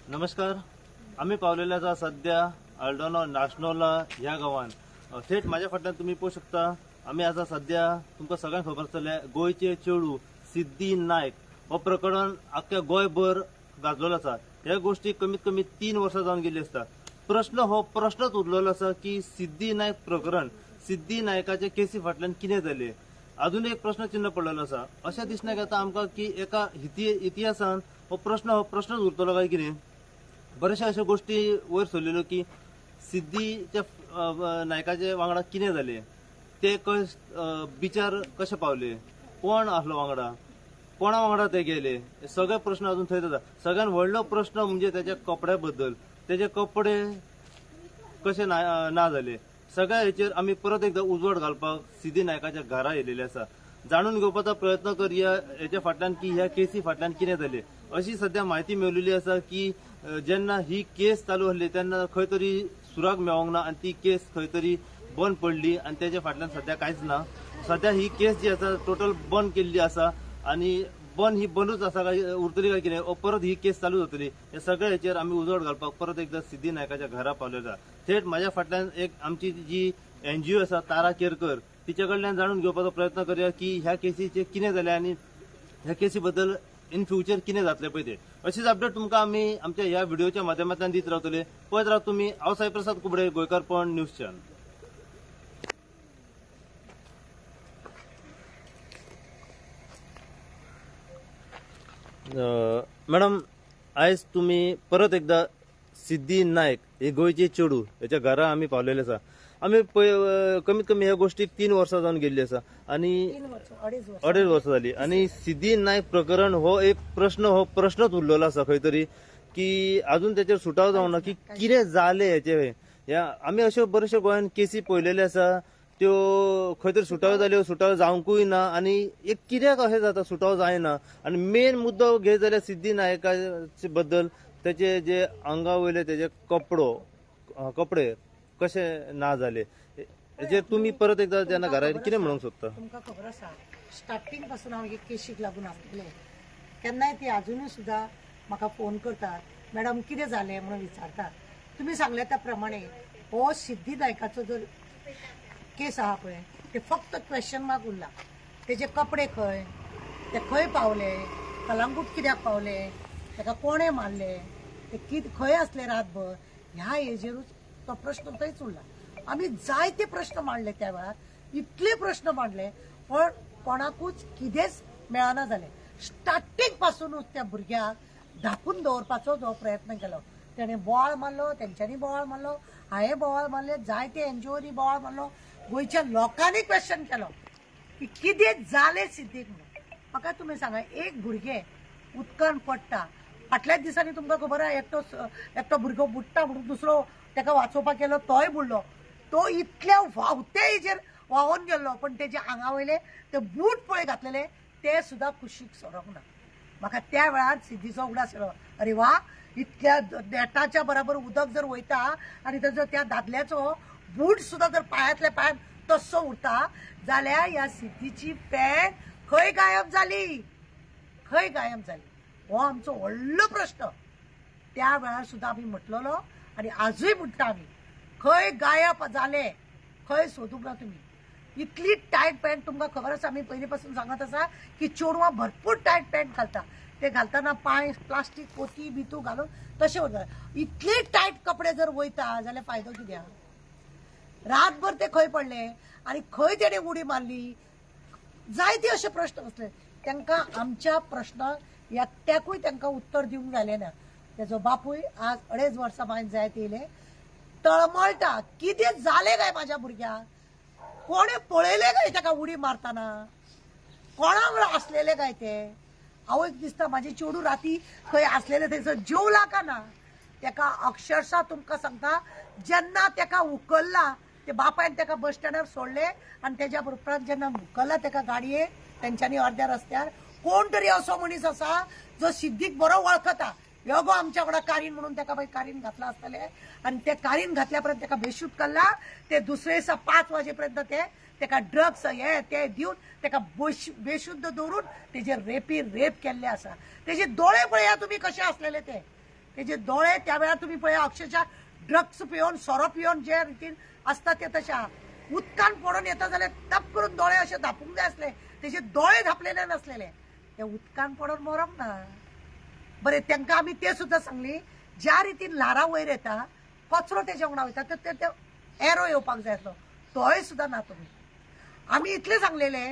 नमस्कार, आमी पावलेले आसा सध्या अल्डोना नाशनोला ह्या गांवान. थेट माझ्या फाटल्यान तुमी पळोवंक शकता, आमी आसा सध्या तुमकां सगळ्यांक खबर आसतलें गोंयचे चेडू सिद्धी नायक हो प्रकरण आख्या गोंयभर गाजलेलो आसा. ह्या गोष्टी कमीत कमी 3 वर्सां जावन गेल्ली आसता. प्रश्न हो प्रश्नच उरलेलो आसा की सिद्धी नायक प्रकरण, सिद्धी नायकाचे केसी फाटल्यान कितें जालें, अजून एक प्रश्न चिन्ह पडलेलो आसा. अशें दिसण्याक येता आमकां की एका इतिहासान हो प्रश्न हो प्रश्नच उरतलो काय कितें. बरेचशे अश्यो गोष्टी वयर सरलेल्यो की सिद्धीच्या नायकाचे वांगडा कितें जालें, ते बिचार कशे पावले, कोण आसलो वांगडा, कोणा वांगडा ते गेले, सगळे प्रश्न अजून थंयच आसा. सगळ्यात व्हडलो प्रश्न म्हणजे त्याच्या कपड्या बद्दल, त्याचे कपडे कशे ना जाले. सगळ्या हेचेर आमी परत एकदा उजवाड घालपाक सिद्धी नायकाच्या घरा येयलेले आसा. जाणून घेवपाचो प्रयत्न करया हेच्या फाटल्यान की ह्या केसी फाटल्यान कितें जालें. अशी सध्या म्हायती मेळिल्ली आसा की जेन्ना ही केस चालू आसली तेन्ना खंय तरी सुराग मेळोंक ना आनी ती केस खंय तरी बंद पडली आनी तेच्या फाटल्यान सध्या कांयच ना. सध्या ही केस जी आसा टोटल बंद केल्ली आसा आनी बंद ही बंदूच आसा काय उरतली काय कितें, परत ही केस चालू जातली. हे सगळ्या हेचेर आमी उजवाड घालपाक परत एकदा सिद्धी नायकाच्या घरा पावले आसा. थेट माझ्या फाटल्यान एक आमची जी एनजीओ आसा तारा केरकर, तिच्या कडल्यान जाणून घेवपाचो प्रयत्न करया की ह्या केसीचे कितें जालें आनी ह्या केसी बद्दल इन फ्युचर कितें जातलें पळय तें. अशीच अपडेट तुमकां आमी आमच्या ह्या व्हिडिओच्या माध्यमांतल्यान दीत रावतले. पळयत राव तुमी. हांव Saiprasad Kubde, Goenkarponn news channel. Madam, आयज तुमी परत एकदा सिद्धी नायक हे गोंयचे चेडू हेच्या घरा आमी पावलेले आसा. आमी कमीत कमी ह्या गोष्टीक 3 वर्सां जावन गेल्ली आसा आनी 2.5 वर्सां जाली आनी सिद्धी नायक प्रकरण हो एक प्रश्न हो प्रश्नच उरलेलो आसा खंय तरी की अजून तेचेर सुटाव जावंक ना की कितें जालें हेचें. ह्या आमी अश्यो बऱ्योचश्यो गोंयांत केसी पळयलेल्यो आसा, त्यो खंय तरी सुटाव जाल्यो, सुटाव जावंकूय ना आनी एक कित्याक अशें जाता सुटाव जायना. आनी मेन मुद्दो घेत जाल्यार सिद्धी नायकाचे बद्दल तेचे जे आंगा वयले तेजे कपडे कशे ना जाले हेचेर तुमी परत एकदा जेन्ना घरा कितें म्हणूंक सोदता? तुमकां खबर आसा स्टार्टींग पासून हांव हे केशीक लागून आसलें. केन्नाय ती आजुनूय सुद्दां म्हाका फोन करतात, मॅडम कितें जालें म्हणून विचारतात. तुमी सांगले त्या प्रमाणे हो सिद्धी नायकाचो जर केस आहा पळय ते फक्त क्वेश्चन मार्क उरला. तेजे कपडे खंय, ते खंय पावले, कलांगूट कित्याक पावले, ताका कोणें मारले, ते कित खंय आसले रातभर, ह्या हेजेरूच तो प्रश्न थंयच उरला. आमी जायते प्रश्न मांडले त्या वेळार, इतले प्रश्न मांडले पण कोणाकूच कितेंच मेळना जालें. स्टार्टींग पासूनच त्या भुरग्याक धापून दवरपाचो जो प्रयत्न केलो, तेणें बोवाळ मारलो, तेंच्यांनी बोवाळ मारलो, हांवें बोवाळ मारले, जायते एनजीओनी बोवाळ मारलो, गोंयच्या लोकांनी क्वेश्चन केलो की कितें जालें सिद्धीक म्हणून. म्हाका तुमी सांगा, एक भुरगें उदकान पडटा, फाटल्याच दिसांनी तुमकां खबर आहा एकटो भुरगो बुडटा म्हणून दुसरो ताका वाचोवपाक गेलो, तोय बुडलो. तो इतल्या व्हांवते हेजेर व्हांवोन गेल्लो, पण तेजे आंगा वयले ते बूट पळय घातलेले ते सुद्दां कुशीक सरोंक ना. म्हाका त्या वेळार सिद्धीचो उगडास येयलो, अरे वा, इतल्या नेटाच्या बराबर उदक जर वयता आनी ताजो त्या दादल्याचो बूट सुद्दां जर पांयांतल्या पांयान तस्सो उरता जाल्यार ह्या सिद्धीची पॅन्ट खंय गायब जाली, खंय गायब जाली, हो आमचो व्हडलो प्रश्न. त्या वेळार सुद्दां आमी म्हटलेलो आनी आजूय म्हणटा आमी, खंय गायब जाले, खंय सोदूंक ना तुमी. इतली टायट पॅन्ट, तुमकां खबर आसा, आमी पयलीं पासून सांगत आसा की चेडवां भरपूर टायट पॅन्ट घालता, ते घालतना पांय प्लास्टीक पोती बितू घालून तशें वता. इतले टायट कपडे जर वयता जाल्यार फायदो कित्याक? रातभर ते खंय पडले आनी खंय तेणें उडी मारली, जायते अशे प्रश्न आसले. तांकां आमच्या प्रश्नाक एकट्याकूय तांकां उत्तर दिवंक जालें ना. तेजो बापूय आज 2.5 वर्सां बांय जायत येयले, तळमळटा कितें जालें काय म्हाज्या भुरग्याक, कोणें पळयलें काय ताका उडी मारतना, कोणा वांगडा आसलेले काय ते. आवयक दिसता म्हाजी चेडूं राती खंय आसलेले थंयसर जेवला का ना. तेका अक्षरशः तुमकां सांगता, जेन्ना तेका उखल्ला ते बापायन तेका बस स्टँडार सोडले आनी तेज्या उपरांत जेन्ना उखल्ला तेका गाडयेन तेंच्यांनी अर्द्या रस्त्यार कोण तरी असो मनीस आसा जो सिद्धीक बरो वळखता, यो गो आमच्या वांगडा कारीन म्हणून तेका मागीर कारीन घातला आसतलें आनी ते कारीन घातल्या पर्यंत तेका बेशूत करला. ते दुसरे दिसा 5 वाजे पर्यंत ते तेका ड्रग्स हे ते दिवन तेका बेशुद्ध दवरून तेजे रेप केल्ले आसा. तेजे दोळे पळया तुमी कशे आसलेले ते, तेजे दोळे त्या वेळार तुमी पळया अक्षरशः ड्रग्स पिवन सोरो पिवन जे रितीन आसता ते तशें आहा. उदकान पडून येता जाल्यार तप करून दोळे अशे धापूंक जाय आसले, तेजे दोळे धापलेले नासलेले, ते उदकान पडून मरोंक ना. बरें, तांकां आमी ते सुद्दां सांगली, ज्या रितीन ल्हारां वयर येता कचरो तेज्या वांगडा वयता तर ते एरो येवपाक जाय आसलो, तोय सुद्दां ना. तुमी आमी इतलें सांगलेले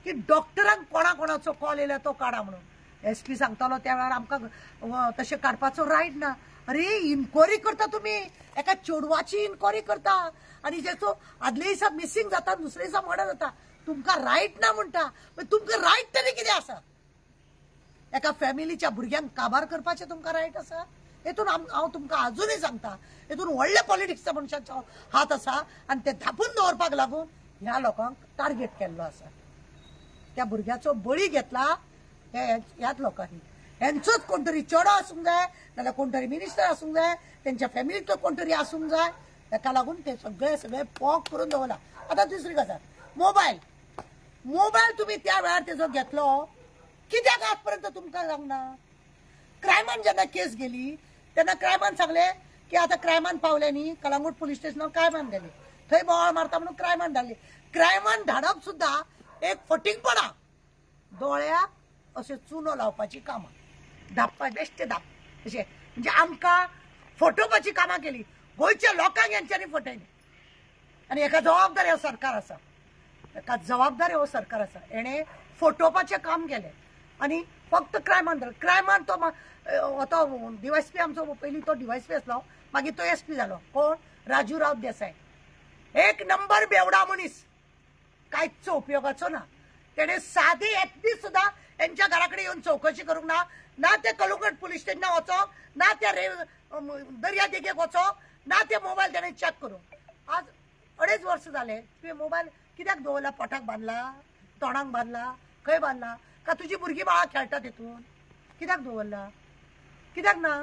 की डॉक्टरांक कोणा कोणाचो कॉल येयला तो काडा म्हणून. एस पी सांगतालो त्या वेळार आमकां तशें काडपाचो रायट ना. अरे इन्क्वायरी करता तुमी, एका चेडवाची इन्क्वायरी करता आनी जेचो आदले दिसा मिसींग जाता दुसरे दिसा मर्डर जाता, तुमकां रायट ना म्हणटा. तुमकां रायट तरी कितें आसा? एका फॅमिलीच्या भुरग्यांक काबार करपाचें तुमकां रायट आसा? हेतून हांव तुमकां आजुनूय सांगता, हेतून व्हडले पॉलिटिक्सच्या मनशांचो हात आसा आनी ते धापून दवरपाक लागून ह्या लोकांक टार्गेट केल्लो आसा. त्या भुरग्याचो बळी घेतला ह्याच लोकांनी. हेंचोच कोण तरी चेडो आसूंक जाय, नाल्यार कोण तरी मिनिस्टर आसूंक जाय, तेंच्या फॅमिलींतलो कोण तरी आसूंक जाय, ताका लागून ते सगळे सगळे पॉक करून दवरला. आतां दुसरी गजाल, मोबायल. मोबायल तुमी त्या वेळार तेजो घेतलो कित्याक आजपर्यंत तुमकां सांगना? क्रायमान जेन्ना केस गेली तेन्ना क्रायमान सांगले की आतां क्रायमान पावले न्ही, कलांगूट पुलीस स्टेशनार क्रायमान गेले, थंय बोवाळ मारता म्हणून क्रायमान धाडली. क्रायमान धाडप सुद्दां एक फटींगपणां, दोळ्याक अशें चुनो लावपाची कामां, धापपा बेश्टे धाप अशें, म्हणजे आमकां फटोवपाची कामां केली. गोंयच्या लोकांक हेंच्यांनी फटयलें. आनी हेका जबाबदार हो सरकार आसा, हेका जबाबदार हो सरकार आसा. हेणें फटोवपाचें काम केलें आनी फक्त क्रायमान धरलो. क्रायमान तो तो डीवायएसपी आमचो, पयलीं तो डीवायएसपी आसलो, मागीर तो एसपी जालो. कोण? राजू राव देसाय. एक नंबर बेवडा मनीस, कांयच उपयोगाचो ना. तेणें सादी एक दीस सुद्दां हेंच्या घरा कडेन येवन चवकशी करूंक ना, ना ते कलंगूट पुलीस स्टेशनार वचोंक ना, त्या दर्या देगेक वचोंक ना, ते मोबायल तेणें चॅक करूंक. आज 2.5 वर्स जाले तुवें मोबायल कित्याक दवरला? पोटाक बांदला, तोंडाक बांदला, खंय बांदला? का तुजी भुरगीं बाळां खेळटा तितून? कित्याक दवरला? कित्याक ना?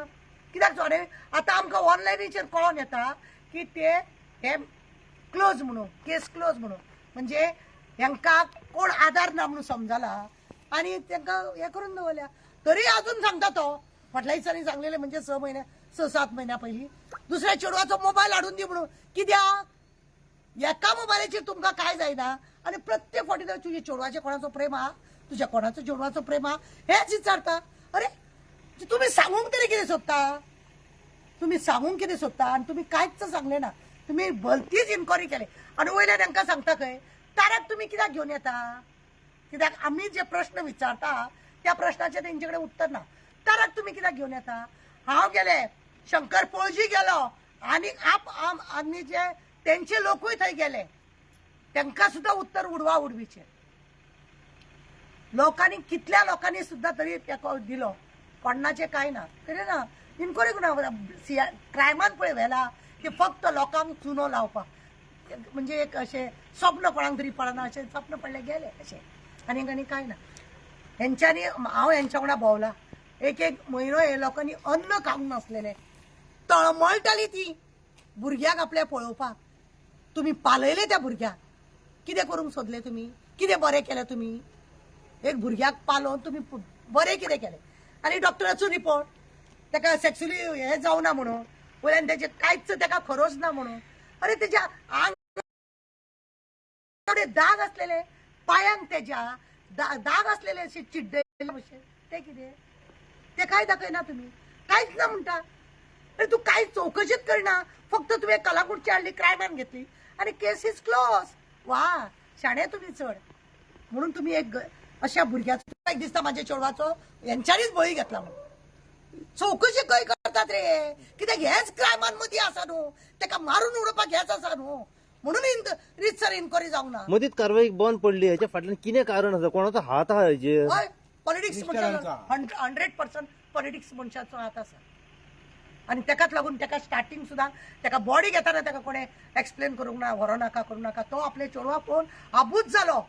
कित्याक जोडे? आतां आमकां ऑनलायनीचेर कळोन येता की ते हे क्लोज म्हणून, केस क्लोज म्हणून, म्हणजे हेंकां कोण आदार ना म्हणून समजला आनी तांकां हें करून दवरल्या. तरी अजून सांगता तो फाटल्या दिसांनी सांगलेले, म्हणजे 6 म्हयने 6-7 म्हयन्या पयलीं दुसऱ्या चेडवाचो मोबायल हाडून दी म्हणून. कित्याक? एका मोबायलाचेर तुमकां कांय जायना आनी प्रत्येक फावटी तुज्या चेडवाचेर कोणाचो प्रेम आहा, तुज्या कोणाचो चेडवाचो प्रेम आहा हेंच विचारता. अरे तुमी सांगूंक तरी कितें सोदता? तुमी सांगूंक कितें सोदता? आनी तुमी कांयच सांगलें ना, तुमी भलतीच इन्क्वायरी केली आनी वयल्यान तांकां सांगता खंय ताराक तुमी कित्याक घेवन येता? कित्याक आमी जे प्रश्न विचारता त्या प्रश्नाचें तेंचे कडेन उत्तर ना. ताराक तुमी कित्याक घेवन येता? हांव गेले, शंकर पोळजी गेलो आनी आमी जे तेंचे लोकूय थंय गेले, तांकां सुद्दां उत्तर उडवा उडवीचें. लोकांनी कितल्या लोकांनी सुद्दां तरी तेको दिलो, कोणाचें कांय ना. तरी ना इन्क्वायरी करूं क्रायमान पळय व्हेला की फक्त लोकांक चुनो लावपाक, म्हणजे एक अशें स्वप्न कोणाक तरी पडना अशें स्वप्न पडलें गेलें अशें, आनी आनी कांय ना. हेंच्यांनी हांव हेंच्या वांगडा भोंवला, एक एक म्हयनो हे लोकांनी अन्न खावंक नासलेलें, तळमळटाली ती भुरग्याक आपल्या पळोवपाक. तुमी पालयले त्या भुरग्याक, कितें करूंक सोदलें तुमी? कितें बरें केलें तुमी? एक भुरग्याक पालोवन तुमी बरें कितें केलें? आनी डॉक्टराचो रिपोर्ट ताका सेक्सुअली हें जावना म्हणून, वयल्यान तेजें कांयच ताका खरोच ना म्हणून. अरे तेज्या आंग दाग आसलेले, पायांक तेज्या दाग आसलेले अशे चिड्डले अशे, ते कितें? ते कांय दाखयना तुमी, कांयच ना म्हणटा. अरे तूं कांय चवकशीच करना, फक्त तुवें कलाकुटची हाडली, क्रायमान घेतली आनी केस is close. वा शाणे तुमी चड म्हणून तुमी एक अशा भुरग्याचो एक दिसता म्हाज्या चेडवाचो हेंच्यांनीच बळी घेतला म्हणून. चवकशी खंय करतात रे? कित्याक हेच क्रायमान मदीं आसा न्हू, तेका मारून उडोवपाक हेच आसा न्हू, म्हणून रितसर इन्क्वायरी जावंक ना. मदींच कारवाई बंद पडली, हेच्या फाटल्यान कितें कारण आसा? कोणाचो हात आहा हेजेर? हय, पॉलिटिक्स मनशाचो 100% पॉलिटिक्स मनशाचो हात आसा. आनी तेकाच लागून तेका स्टार्टींग सुद्दां तेका बॉडी घेताना तेका कोणें एक्सप्लेन करूंक ना, व्हरो नाका करूं नाका. तो आपले चेडवाक पळोवन आबूज जालो.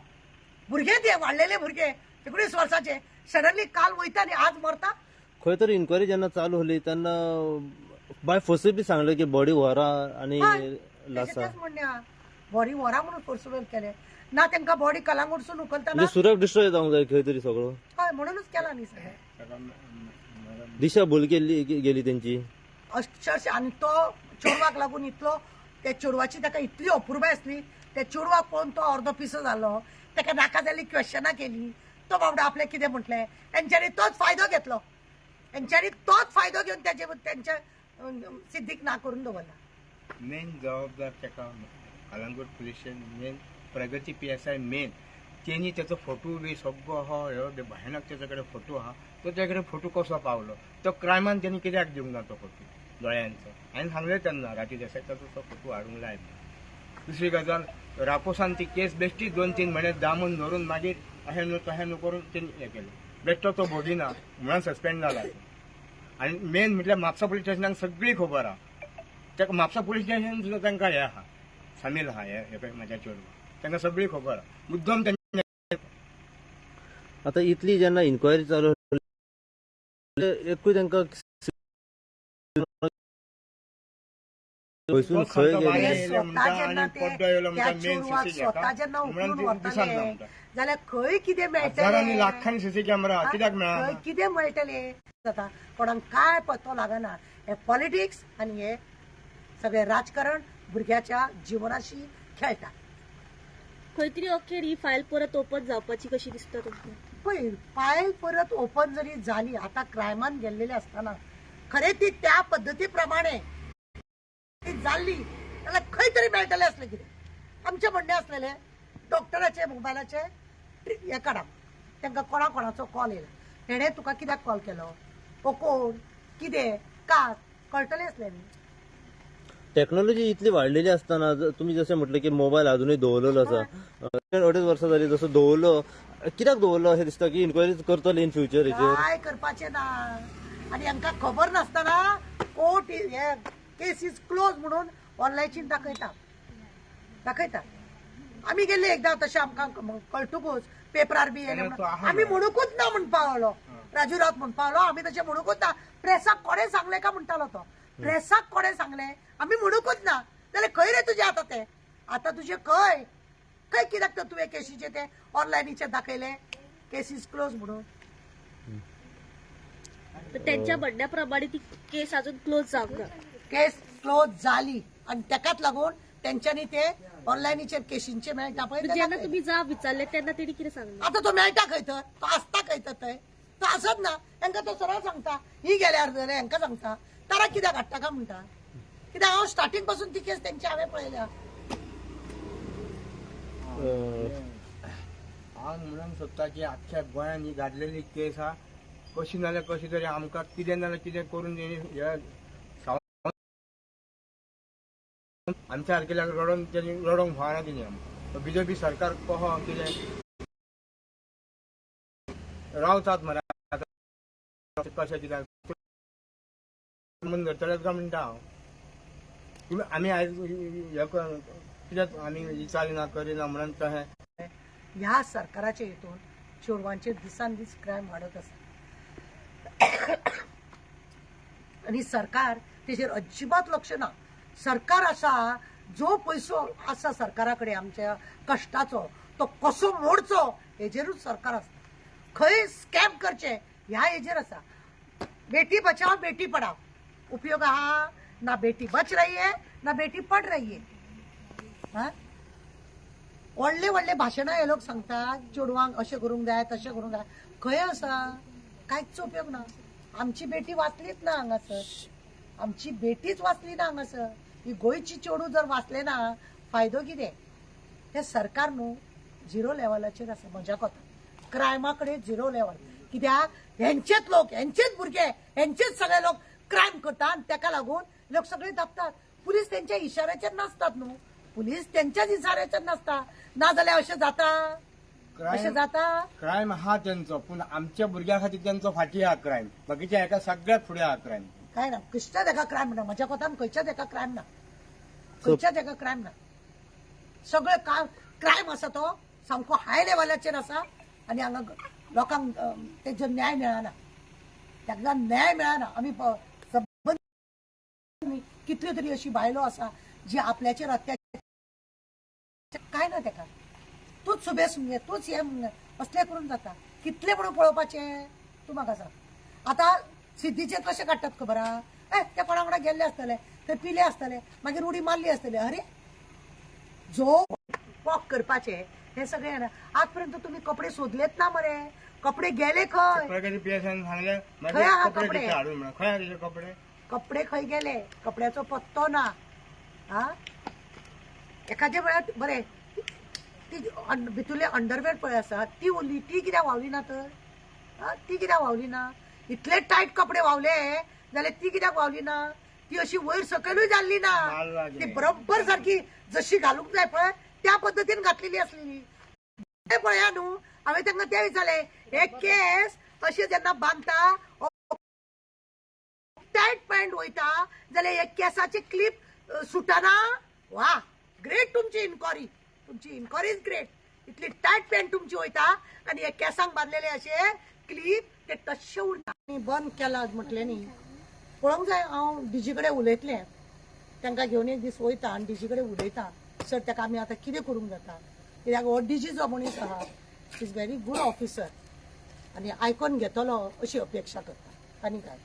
भुरगे ते वाडलेले भुरगे 19 वर्साचे, सडनली काल वयता आनी आज मरता. खंय तर इन्क्वायरी जेन्ना चालू जाली तेन्ना बाय फोर्सिबली सांगलें की बॉडी व्हरा आनी लासा. तेच म्हणणें आहा. बॉडी व्हरा म्हणून फोर्सिबल केले ना. तांकां बॉडी कलांगूटसून उखलतना म्हणजे सुरक डिस्ट्रॉय जावंक जाय खंय तरी सगळो. हय, म्हणूनच केला न्ही सगळें. दिशा भूल केल्ली गेली तेंची. अक्षरशः. आनी तो चेडवाक लागून इतलो, त्या चेडवाची ताका इतली अपुरबाय आसली, त्या चेडवाक पळोवन तो अर्दो पिसो जालो. ताका नाका जाल्ली क्वेश्चनां केली. तो बाबडो आपलें कितें म्हटलें, तेंच्यांनी तोच फायदो घेतलो. तेंच्यांनी तोच फायदो घेवन तेजे तेंच्या सिद्धीक ना करून दवरला. मेन जबाबदार ताका Calangute police station, main Pragati PSI main. तेणी तेचो फोटो बी सगळो आहा, ह्यो भयानक तेचे कडेन फोटो आहा. तो तेजे कडेन फोटो कसो पावलो? तो क्रायमान तेणी कित्याक दिवंक ना तो फोटो दोळ्यांचो? हांवें सांगलें तेन्ना राती देसाय ताचो तो फोटो हाडूंक लाय म्हणून. दुसरी गजाल, रापोसान ती केस बेश्टी 2-3 म्हयने दामून धरून मागीर अशें न्हू तशें न्हू करून तेणी हें केलें. बेश्टो तो भोगिना म्हणून सस्पेंड जाला तो. आनी मेन म्हटल्यार म्हापसा पुलीस स्टेशनाक सगळी खबर आहा. ताका म्हापसा पुलीस स्टेशन सुद्दां तांकां हें आहा, सामील आहा. हे हे पळय म्हाज्या चेडवा तांकां सगळी खबर आहा, मुद्दम तेंच्या. आता इतली जेन्ना इन्क्वायरी चालू एकूय तांकां खंयसून खंय तो गेले. बाहेर ते येयले स्वता म्हणटा जेन्ना आनी ते पड्डो येयलो त्या म्हणटा मेन चेडवाक सीसी स्वता जेन्ना म्हणून उखलून दिसान व्हरताले म्हणटा. जाल्यार खंय कितें हजारांनी मेळटलें? लाखांनी सीसी कॅमेरा कित्याक मेळना? खंय कितें मेळटलें जाता? कोणाक काय पत्तो लागना. हे पॉलिटिक्स आनी हे सगळें राजकारण भुरग्याच्या जिवनाशी खेळटा. खंय तरी अखेर ही फायल परत ओपन जावपाची कशी दिसता तुमकां? पळय, फायल परत ओपन जरी झाली, आता क्रायमान गेल्लेले असताना खरें ती त्या पद्दती प्रमाणे ती जाल्ली जाल्यार खंय तरी मेळटलें आसलें कितें. आमचें म्हणणें आसलेलें, डॉक्टराचे मोबायलाचे हें काडा, तांकां कोणा कोणाचो कॉल येयला, हेणें तुका कित्याक कॉल केलो, हो कोण कितें का कळटलें आसलें न्ही. टेक्नॉलॉजी इतली वाडलेली असताना तुम्ही जसे म्हटलं की मोबाईल अजूनही दवरलेलो आसा, 2.5 वर्सां जाली जसो दवरलो, कित्याक दवरलो अशें दिसता की इन्क्वायरी करतले इन फ्युचर हेचेर? काय करपाचें ना. आनी हांकां खबर नासतना कोर्ट हे केस is close म्हणून ऑनलायनीन दाखयता दाखयता. आमी गेल्ले एकदां तशें आमकां कळटकूच पेपरार बी येयलें तेन्ना तो म्हणून आहा आमी मरे. म्हणूकूच ना म्हण पावलो. राजू रावत म्हण पावलो, आमी तशें म्हणूकूच ना. प्रेसाक कोणें सांगलें काय म्हणटालो तो, प्रेसाक कोणें सांगलें? आमी म्हणूकूच ना. जाल्यार खंय रे तुजें आतां तें, आतां तुजें खंय खंय कित्याक तर तुवें केशीचें तें ऑनलायनीचेर दाखयलें केस is close म्हणून? तर त्यांच्या म्हणण्याप्रमाणे ती केस अजून क्लोज जावंक ना. केस क्लोज जाली आणि तेकाच लागून तेंच्यांनी ते ऑनलायनीचेर केशींचे मेळटा पळय ते जेन्ना दाखयले. तुम्ही जाब विचारले तेन्ना तेणी कितें सांगलें? आता तो मेळटा खंय तर, तो आसता खंय तर थंय तो आसत ना. हेंका तो सरळ सांगता, ही गेल्यार जाल्यार हेंका सांगता तारा कित्याक हाडटा काय म्हणटा. कित्याक हांव स्टार्टिंग पासून ती केस तेंची हांवें पळयल्या. हांव म्हणूंक सोदता की आख्ख्या गोंयान ही गाजलेली केस आहा, कशी नाजाल्यार कशी तरी आमकां कितें नाजाल्यार कितें करून तेणी हे आमच्या सारकेल्याक रडोन तेणी रडोंक फावना तेणी आमकां. बीजेपी सरकार कहो कितें रावतात मरे आतां कशें कित्याक म्हणून धरतलेच काय म्हणटा हांव. तुमी आमी आयज हे कित्याक आमी ही चाली ना करिना म्हणून तशें. ह्या सरकाराच्या हितून चेडवांचेर दिसान दीस क्रायम वाडत आसा आनी सरकार तेजेर अजिबात लक्ष ना. सरकार आसा, जो पयसो आसा सरकारा कडेन आमच्या कश्टाचो तो कसो मोडचो हेजेरूच सरकार आसता. खंय स्कॅम करचे ह्या हेजेर आसा. बेटी बचाओ बेटी पढाओ उपयोग आहा ना, बेटी बच रही है ना बेटी पढ़ रही है. हा, व्हडले व्हडले भाशणां हे लोक सांगतात, चेडवांक अशें करूंक जाय तशें करूंक जाय. खंय आसा? कांयच उपयोग ना. आमची बेटी वाचलीच ना हांगासर, आमची बेटीच वाचली ना हांगासर. ही गोंयची चेडूं जर वाचलें ना, फायदो कितें? हें सरकार न्हू झिरो लेवलाचेर आसा. म्हज्या कोता क्रायमा कडेन झिरो लेवल. कित्याक हेंचेच लोक, हेंचेच भुरगे, हेंचेच सगळे लोक क्रायम करता आनी तेका लागून लोक सगळे दाबतात. पुलीस तेंच्या इशाऱ्याचेर नासतात न्हू, पुलीस तेंच्याच इशाऱ्याचेर नासता. ना जाल्यार अशें जाता? अशें जाता? क्रायम आहा तेंचो, पूण आमच्या भुरग्यां खातीर तेंचो फाटी आहा क्रायम, बाकीच्या हेका सगळ्यात फुडें आहा क्रायम. काय ना, खंयच्याच एका क्रायम ना. म्हज्या कोतान खंयच्याच एका क्रायम ना, खंयच्याच एका क्रायम ना. सगळे क्रायम आसा तो सामको हाय लेवलाचेर आसा आनी हांगा लोकांक तेजो न्याय मेळना, ताका न्याय मेळना. आमी संबंद कितल्यो तरी अशी बायलो आसा जी आपल्याचेर अत्याचार काय ना तेका, तूच सुबेस मगे, तूच हे मगे, असलें करून जाता. कितलें म्हणून पळोवपाचें तूं म्हाका सांग. आतां सिद्धीचेर कशें काडटात खबर आहा? ए ते कोणा वांगडा गेल्ले आसतले, थंय पिले आसतले, मागीर उडी मारली आसतली. अरे जो वॉक करपाचे हे सगळे ना. आजपर्यंत तुम्ही कपडे सोदलेत ना मरे, कपडे गेले खंय? प्रगती पी एस आयन सांगलें खंय मागीर आहा कपडे कपडे? दिता हाडून म्हणून. खंय आहा तेजे कपडे? कपडे खंय गेले? कपड्याचो पत्तो ना. हा, एखाद्या वेळार बरें ती भितुले अंडरवेअर पळय आसा ती उरली, ती कित्याक व्हांवली ना तर? हा, ती कित्याक व्हांवली ना? इतले टायट कपडे व्हांवले जाल्यार ती कित्याक व्हांवली ना? ती अशी वयर सकयलूय जाल्ली ना, मारला ती गेले. बरोबर सारकी जशी घालूंक जाय पळय त्या पद्दतीन घातलेली आसलेली. ते पळया न्हू, हांवें तांकां ते विचारलें, हे केस अशे जेन्ना बांदता टायट पॅन्ट वयता जाल्यार हे केसाची क्लिप सुटना? वा ग्रेट तुमची इन्क्वायरी, तुमची इन्क्वायरी is great. इतली टायट पॅन्ट तुमची वयता आनी हे केसांक बांदलेले अशे क्लिप ते तश्शे उरता. आनी बंद केला म्हटलें न्ही, पळोवंक जाय. हांव डीजी कडेन उलयतलें, तांकां घेवन एक दीस वयता आनी डीजी कडेन उलयता, सर ताका आमी आतां कितें करूंक जाता? कित्याक हो डीजी जो मनीस आहा is very good officer आनी आयकोन घेतलो अशी अपेक्षा करता. आनी काय?